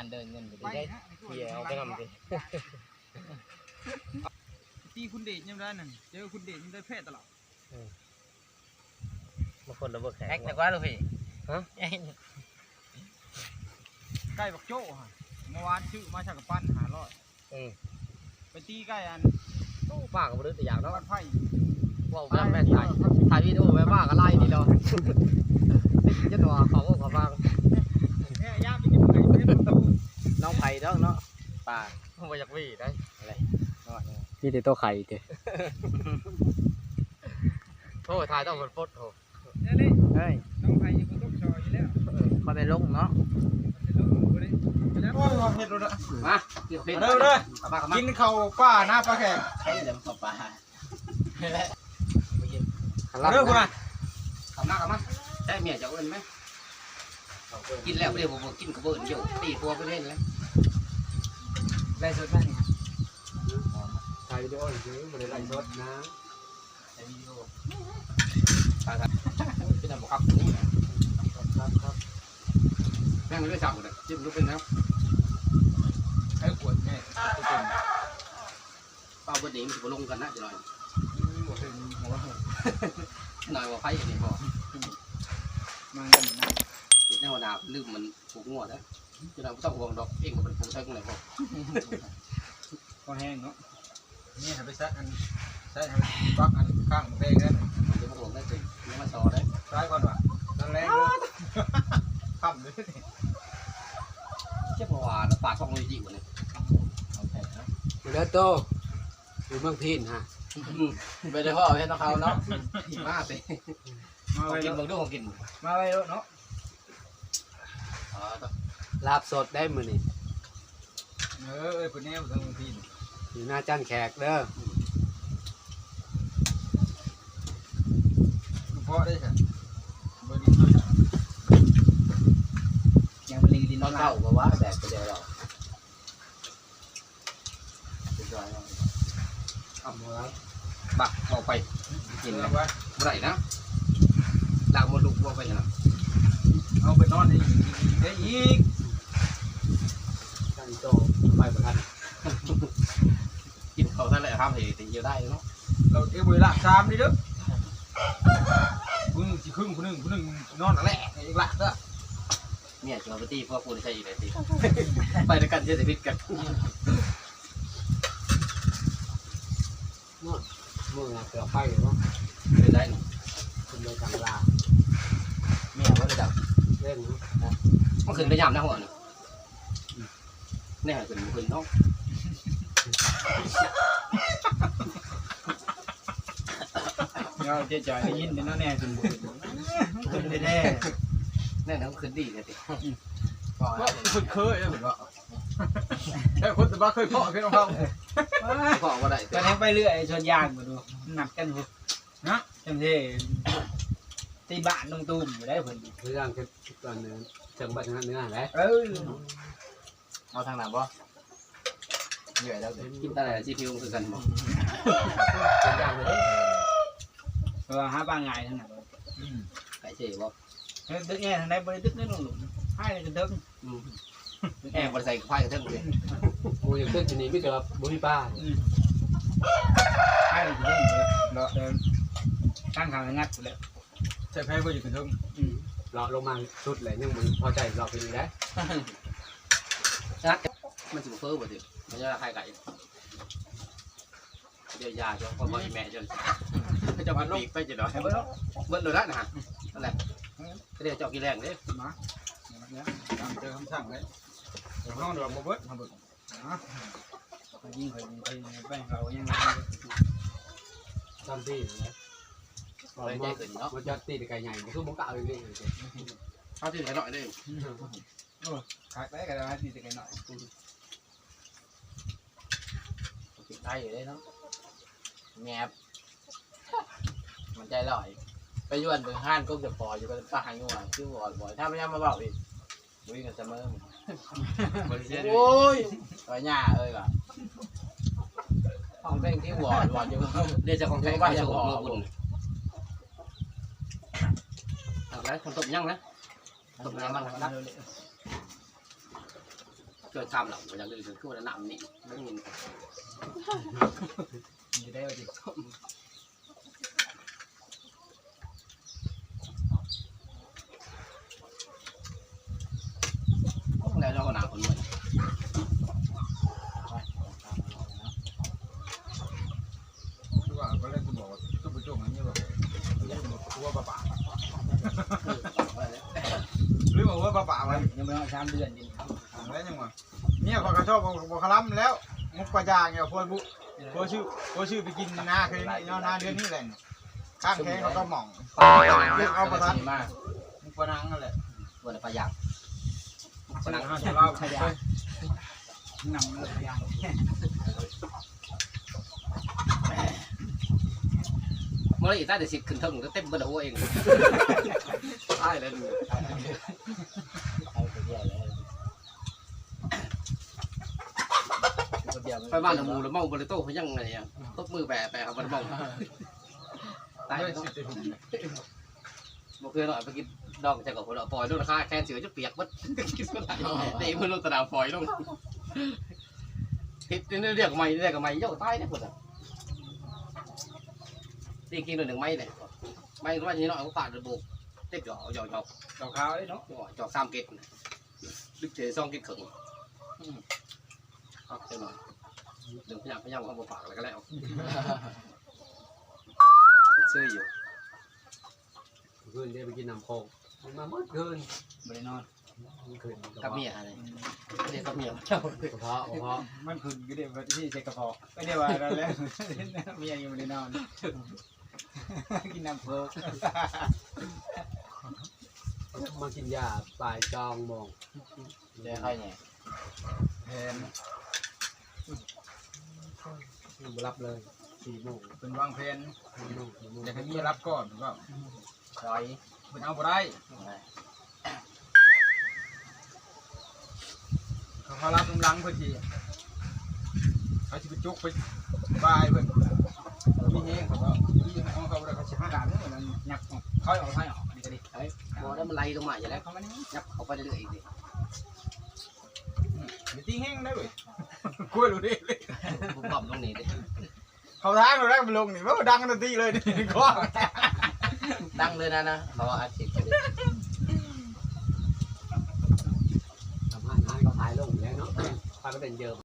ອັນເດີນເງິນໄປໄດ້ ເອົາໄປນຳຕິ ຕີຄຸນເດດຍາມໃດນັ້ນ ເຈີຄຸນເດດຍາມໃດແພ້ຕະຫຼອດ. ເອີ ບາງຄົນລະບໍ່ແຂງ ແຮັກແລ້ວກວ່າລູກພີ່ ຮະ ໄກ່ບັກໂຈ້ຫັ້ນ ເມື່ອວານຊື້ມາສັກກະປັ້ນຫ້າຮ້ອຍ ເອີ ໄປຕີໄກ່ອັນ ໂອ້ ປາກກໍບໍ່ໄດ້ແຕ່ຢາກເນາະ ວັດໄຜ່ ເວົ້າແບບແມ່ນໄທ ຖ່າຍວິດີໂອແບບວ່າກໍຫຼາຍດີເນາະ ຈົນວ່າເຂົາເວົ້າເຂົາຟັງ ແທ້ ຢ່າໄປກິນໄກ່ ນ້ອງໄຜ່ດອກເນາະ ປາ ບໍ່ຢາກຫວີໄດ໋ ມີແຕ່ໂຕໄຂ່ຕິ ໂອ້ ຖ່າຍຕ້ອງຄົນຟົດໂຫ ເອີຍ ນ້ອງໄຜ່ນີ້ບໍ່ຕົກຊອຢູ່ແລ້ວ ເອີ ຂ້ອຍໄປລົງເນາະ ໂອ້ຍ ເຮັດໂລດ ມາ ເອົາເດີ ກິນເຂົ້າປ່ານາປາແຂກ ເດີ ເຂົ້າປ່າ ເດີ ພຸ້ນນະ ເຂົ້າມາ ເຂົ້າມາ ໃຊ້ເມຍເຈົ້າເອີ້ນໄໝ ກິນແລ້ວບໍ່ໄດ້ ບໍ່ ບໍ່ກິນກໍບໍ່ເອີ້ນຢູ່ ຕີຜົວໄປເລີຍ ໄລຟ໌ສົດມານີ້ ຖ່າຍວິດີໂອຊື່ ບໍ່ໄດ້ໄລຟ໌ສົດນະ. ເປັນອັນບໍ່ຄັບນີ້ນະ ຄັບ ຄັບ ແມ່ງເລີຍສາມຄົນ ຈິ້ມລູກເປັນແນວ ໃຫ້ກວດແມ່ ເປົ່າເບິດນີ້ມັນຊິບໍ່ລົງກັນນະ ຈັກໜ້ອຍ ບໍ່ເຖິງຫົວ ໜ້ອຍວ່າໄຜອັນນີ້ພໍ ມາເງິນນະ ເຮັດແນວໜ້າລືມມັນ ຜູກງົວເດີ ເຈົ້ານາຍບໍ່ຕ້ອງຫ່ວງດອກ ເອງກໍເປັນຜູ້ໃຊ້ຄົນໃດບໍ່ ພໍແຮງເນາະ ນີ້ໃຫ້ໄປໃຊ້ອັນ ໃຊ້ໃຫ້ປັກອັນຂ້າງແບງເດີ ບໍ່ຫ່ວງໄດ້ຕິ ຍັງມາຊໍໄດ້ ຊາຍກ່ອນວ່າ ຕອນແລງເດີ ຄ່ຳເດີ ເຈັບຫົວ ປາກຂອງເລີຍຈິວະນີ້ ເດີໂຕ ຢູ່ເມືອງພີນຫະ ອືມ ໄປເດີພໍ່ເຮັດນຳເຂົາເນາະ ມາຕິ ມາໄວ ກິນເບິ່ງດູ ຂອງກິນ ມາໄວໂລດເນາະ. ອໍ ລາບສົດໄດ໋ມື້ນີ້ ເອີ ເອີຍ ເພິ່ນແນມເທິງພີ້ ຢູ່ໜ້າຈານແຂກເດີ ອືມ ເພາະໄດ້ຊັ້ນ ບໍ່ໄດ້ ຍັງບໍ່ໄດ້ກິນ ຕອນເຊົ້າກໍວ່າແບບໄປແລ້ວ ເອົາມາ ບັກເຂົ້າໄປ ກິນແລ້ວບໍ່ໄດ້ນະ ລາກມົດລູກບໍ່ໄປນະ ເອົາໄປນອນໄດ້ອີກ ໄດ້ອີກ ກັນໂຕໄປບໍ່ທັນ ກິນເຂົ້າຊັ້ນແຫຼະ ທຳໃຫ້ຕິຢູ່ໄດ້ເນາະ ລາວເອງບໍ່ໄດ້ລາກຊາມນີ້ເດີ ຜູ້ໜຶ່ງຊິຄຶ່ງ ຜູ້ໜຶ່ງ ຜູ້ໜຶ່ງນອນແຫຼະ ເອງລາກເດີ. ເມຍຈະມາປະຕິພວກກູໃສ່ອີກໄດ້ຕິ ໄປນຳກັນຈະໄດ້ຜິດກັນ ມື້ໜ້າເກືອບໄປຢູ່ເນາະ ເປັນໄດ້ນີ້ ເປັນໄດ້ທຳມະດາ ເມຍບໍ່ໄດ້ດັບ ເລ່ນເນາະ ມັນຂຶ້ນໄປຍາມໃນຫົວນີ້ ແນ່ຂຶ້ນບໍ່ຂຶ້ນເນາະ ເຮົາເຈຈອຍໄດ້ຍິນແຕ່ເນາະ ແນ່ຂຶ້ນບໍ່ຂຶ້ນ ຂຶ້ນແທ້ໆ ແນ່ນະ ມັນຂຶ້ນດີແທ້ຕິ ອືມ ເພາະເພິ່ນເຄີຍເດ້ ເພິ່ນວ່າ ແຕ່ຄົນແຕ່ບໍ່ເຄີຍເພາະຄືນ້ອງເຮົາ ເພາະບໍ່ໄດ້ ກໍແມ່ນໄປເລື້ອຍ ສວນຢາງບໍ່ດູ ນັດກັນພຸ້ນ ເນາະ ຈັ່ງຊິຕີບ້ານລົງຕູມຢູ່ໄດ໋ເພິ່ນ ຄືຢ່າງເຊິ່ງບ້ານເຊິ່ງເນື້ອແຫຼະ ເອີ ເອົາທາງນັ້ນບໍ່ ເຫື່ອຍແລ້ວ ກິນຕາໄດຊິຜິວຄືກັນບໍ່ ເພາະວ່າຫາປາງ່າຍທາງນັ້ນ ອືມ ໄປເສບໍ່ ເອີ ດຶກແອ່ທາງໃດບໍ່ໄດ້ດຶກໃນໜຸ່ມ ພາຍກະເທິງ ອືມ ແອ່ບໍ່ໄດ້ໃສ່ພາຍກະເທິງເດ້ ໝູ່ຢາກຂຶ້ນຢູ່ນີ້ມີແຕ່ວ່າບໍ່ມີປາ ອືມ ພາຍກະເທິງເດີ ເລາະເດີ ທາງເຂົ້າໃນງັດພຸ້ນແຫຼະ ໃສ່ໄພບໍ່ຢູ່ກະເທິງ ອືມ ເລາະລົງມາສຸດແຫຼະ ຍັງບໍ່ພໍໃຈເລາະຂຶ້ນອີກໄດ໋ ມັນຊິບໍ່ເຟີ້ບໍ່ຕິ ມັນຈະຄາຍໄກ່ ເຈົ້າຢ່າ ເຈົ້າພໍ່ ພໍ່ອີ່ແມ່ເຈົ້າ ເຈົ້າມັນປີກໄປຈະດອກ ເບິດໂລດນະ ນັ້ນແຫຼະ ເຈົ້າກິນແລງເດ້ ມາ ເຈີຄຳສັ່ງເດ້ ເຮົາດອກບໍ່ເບິດ ເຮົາເບິ່ງ ຮະ ຍິງຂ້ອຍຍິງໄປ ໄປເຮົາຍັງ ຈຳຕີນະ ບໍ່ໄດ້ໃຈຂຶ້ນເນາະ ບໍ່ຈັກຕີນໄກ່ໃຫຍ່ ຄືບໍ່ກ້າເລີຍ ເຮົາຕີນໄກ່ນ້ອຍເດ້ ໂອ້ ຄັກໄດ໋ ກະໄດ້ຕີນໄກ່ນ້ອຍ ກິນໄດ້ຢູ່ເດ້ເນາະ ແງບ ມັນໃຈລອຍ ໄປຢວນເບິ່ງຮ້ານກົກຈະປໍຢູ່ກັບປາຫາຍງົວ ຄືບໍ່ ບໍ່ ຖ້າພະຍາມາເວົ້າອີກ ອຸ້ຍ ກັນສະເໝີ ໂອ້ຍ ວ່າຫຍ້າເອີຍວ່າ ຮ້ອງເພງທີ່ວອດ ວອດຢູ່ ເດ ເຈົ້າຂອງແທ້ ເຈົ້າຂອງບຸນ ເອົາໄປ ມັນຕົ້ມຍັງນະ ຕົ້ມນ້ຳມັນ ເອົາໄປ ເອົາໄປ ເອົາໄປ. ເກີດຄຳແລ້ວ ບໍ່ຢາກລືມ ຄືວ່ານ້ຳນີ້ ໄດ້ຍິນ ມັນຈະໄດ້ວ່າຊິ ແລ້ວເຈົ້າໜ້າຄົນເມືອງ ຄືວ່າ ກໍເລີຍຊິບອກວ່າ ຈຸບໄປຈຸບອັນນີ້ແບບ ເລື່ອງຫົວປາປາ ຫຼືວ່າຫົວປາປາໄວ້ ຍັງບໍ່ຮອດສາມເດືອນ ກິນເຂົ້າ ແລ້ວຍັງວ່າ ເມຍຂ້ອຍກໍຊອບບໍ່ ບໍ່ຄະລຳແລ້ວ ໝົກປາຍ່າງ ເອີ ຜົວບຸ ຜົວຊື້ ຜົວຊື້ໄປກິນນາຄືນນີ້ເນາະ ນາເດືອນນີ້ແຫຼະ ຂ້າງແຂງເຂົາກໍໝອງ ເອົາປະທັດ ໝົກປານັງນັ້ນແຫຼະ ບໍ່ໄດ້ປາຍ່າງ ປານັງເຮົາ ເຮົາ ເຮົາ ນຳເລີຍ ມື້ນີ້ຕາຍແຕ່ສິບຂຶ້ນເທິງ ເຕັມເບິດຫົວເອງ ຕາຍແລ້ວ ເອົາໄປເດຍແລ້ວ ໄປບ້ານໝູ່ແລ້ວເມົາບໍ່ໄດ້ໂຕ ຍັງໄງອະ ຕົບມືແປະໆ ເອົາບໍ່ໄດ້ເມົາ ຕາຍແລ້ວ ບໍ່ເຄີຍເນາະ ໄປກິນດອງຈັກກັບຄົນເນາະ ປ່ອຍລົງລາຄາແຄນເສືອຈົນປຽກເບິດ ເຕະມືລົງຕະໜ່າມ ປ່ອຍລົງ ເຮັດເລື່ອງໃໝ່ ເລື່ອງໃໝ່ ໂຍ ຕາຍເດ້ພຸ້ນນະ ຕີກິນໜຶ່ງໄມ້ເດ້ ໄມ້ວ່ານີ້ເນາະ ເອົາປາດໂບກ ເຕັມຈອກ ຈອກ ຈອກ ຈອກຂາວເດ້ເນາະ ຈອກສາມເກັດ ລຶກເສສອງເກັດເຄິ່ງ ອືມ ເອົາຈັກໜ່ອຍ ເລື່ອງພະຍາມ ພະຍາມເຮົາບໍ່ປາກແລ້ວກໍແລ້ວ ຊື່ຢູ່ ຄືນເດໄປກິນນ້ຳໂຄກ ມາໝົດຄືນ ບໍ່ໄດ້ນອນ ຄືນກັບເມຍຫັ້ນ ອືມ ເດກັບເມຍ ກະເພາະ ກະເພາະ ມັນຂຶ້ນຢູ່ເດ ວ່າທີ່ໃສ່ກະເພາະ ໄປເດວ່ານັ້ນແຫຼະ ເມຍຍັງບໍ່ໄດ້ນອນ ກິນນ້ຳໂຄກ ມາກິນຢາບ່າຍສອງໂມງ ແລ້ວໃຫ້ແດ່ ແຜນ ນອນບໍ່ຫຼັບເລີຍ ສີ່ໂມງ ເພິ່ນວາງແຜນ ສີ່ໂມງ ສີ່ໂມງ ຢາກໃຫ້ເມຍຫຼັບກ່ອນ ເພິ່ນວ່າ ໃສ ເພິ່ນເອົາບໍ່ໄດ້ ເຂົາ ເຂົາລັບນຳຫຼັງເພິ່ນທີ່ ເຂົາຊິໄປຈຸກໄປບາຍເພິ່ນ ມີແຮງເຂົາກໍ ທີ່ເຮົາເຂົ້າບໍ່ໄດ້ ເຂົາຊິຫາການ ເອີ ນັ້ນຫຍັບອອກ ຖອຍອອກ ຖອຍອອກ ອັນນີ້ກໍດີ ເອີ ບໍ່ໄດ້ ມັນໄຫຼລົງມາຢູ່ແລ້ວ ເຂົ້າມານີ້ ຫຍັບເຂົ້າໄປເລື້ອຍໆ ອືມ ໄປຕີແຮງໄດ້ເວີຍ ກົວໂລດເດ້ ບຸບບັບລົງນີ້ເດ້ ເຂົ້າທາງໂລດໄດ້ ມັນລົງນີ້ ໂອ້ ດັງທັນທີເລີຍນີ້ ກໍ ດັງເລີຍນະ ນະ ເຂົາອັດຄລິບ ສຳພາດງານເຂົາຖ່າຍລົງແລ້ວເນາະ ພາກັນເປັນເຢີມ.